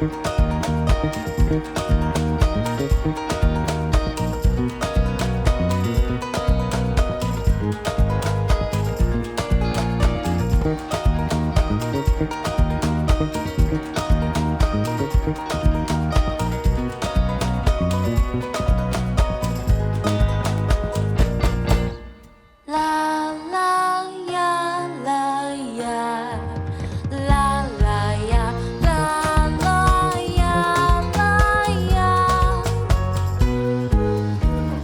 La la ia la ia La la ia la la ia la ia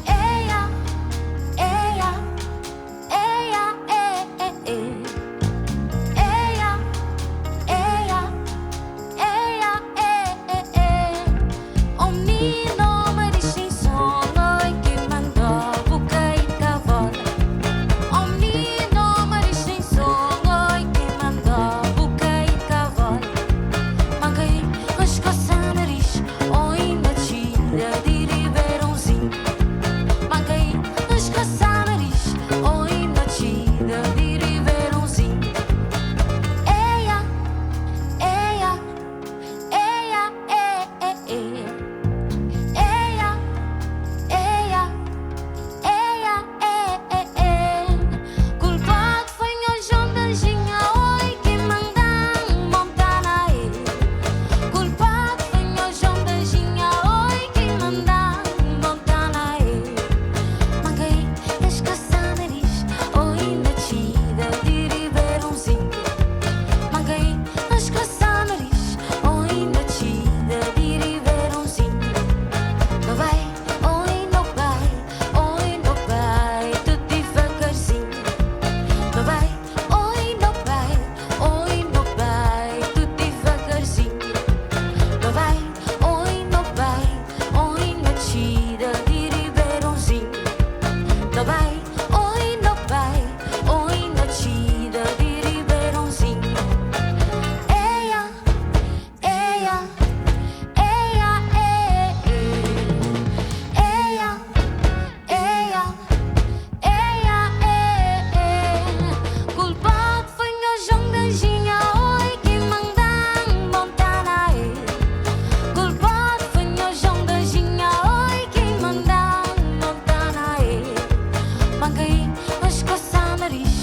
Eia eia eia e e e Eia eia eia e e e O minó nariz sem son oi ki manda-bu kai kavola O minó nariz sem son oi ki manda-bu kai kavola Mangai nós kosa nariz oi na txida di Ribeirãozinho Mangai nós kosa nariz oi na txida di Ribeirãozinho Eia eia eia e e e Eia eia eia e e e Kulpadu foi nho João da Anjinha oi ki manda-m monta na el Kulpadu foi nho João da Anjinha oi ki manda-m monta na el Mangai es kosa nariz oi na txida di Ribeirãozinho Mangai es kosa nariz oi na txida di Ribeirãozinho No bai oi no bai oi no bai tudu divagarzinho No bai oi no bai oi no bai tudu divagarzinho No bai oi no bai oi na txida di Ribeirãozinho No bai oi no bai oi na txida di Ribeirãozinho Eia eia eia e e Eia eia eia e e Kulpadu foi nho João da Anjinha oi ki manda-m monta na el Kulpadu foi nho João da Anjinha oi ki manda-m monta na el Mangai nós kosa nariz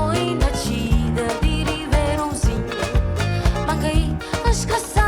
oi na txida di Ribeirãozinho Mangai nós kosa.